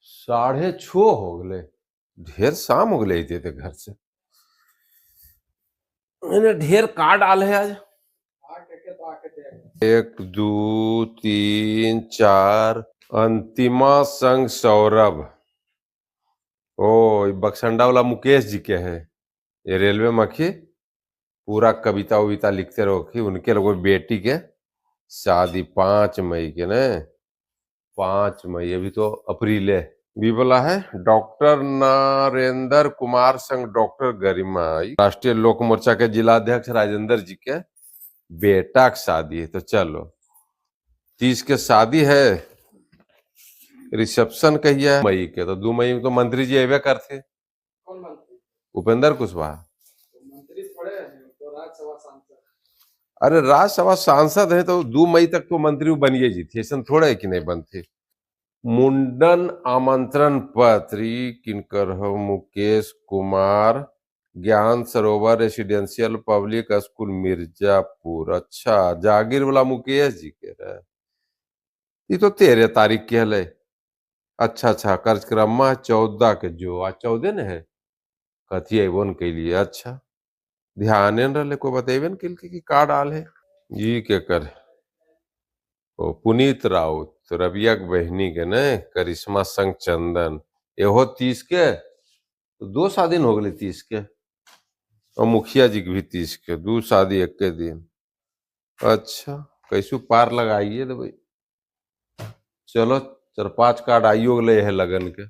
6:30 हो गए, ढेर शाम हो गए अइते घर से। मैंने ढेर कार्ड आल है आज। 1 2 3 4 अंतिमा संग सौरभ। ओ बक्संडा वाला मुकेश जी के है, ये रेलवे मखी पूरा कविता उविता लिखते रहो कि उनके लोगों बेटी के शादी 5 मई के ने, 5 मई अभी तो अप्रैल है। भी बोला है डॉक्टर नरेंद्र कुमार संग डॉक्टर गरिमा, राष्ट्रीय लोक मोर्चा के जिलाध्यक्ष राजेंद्र जी के बेटा के शादी है। तो चलो 30 के शादी है, रिसेप्शन कहिया मई के, तो 2 मई में तो मंत्री जी अबे करते। कौन मंत्री? उपेंद्र कुशवाहा। तो मंत्री थोड़े हैं, तो राज्यसभा सांसद। अरे राज्यसभा सांसद है तो 2 मई तक तो मंत्री बनिए जी थे, ऐसा थोड़ा है कि नहीं बनते। मुंडन आमंत्रण पत्र किनकर हो? Mukesh Kumar, Gyan Sarovar residential public school Mirzapur. अच्छा जागीर वाला मुकेश जी के रहे, ये तो 13 तारीख के हले। अच्छा अच्छा कार्यक्रम 14 के, जो आज 14 ने है कथी अबो न कैलिए। अच्छा ध्यान न रहे, कोई बतेबे न कैलकै कि कार्ड आल है। जी के कर ओ पुनीत राउत रबिया के बहनी के ने, करिश्मा संग चंदन, एहो 30 के, तो 2 शादी हो गए 30 के, और मुखिया जी के भी 30 के, 2 शादी एक के दिन। अच्छा कैसू पार लगाइए तो भाई। चलो 4-5 कार्ड आइयो गए है लगन के।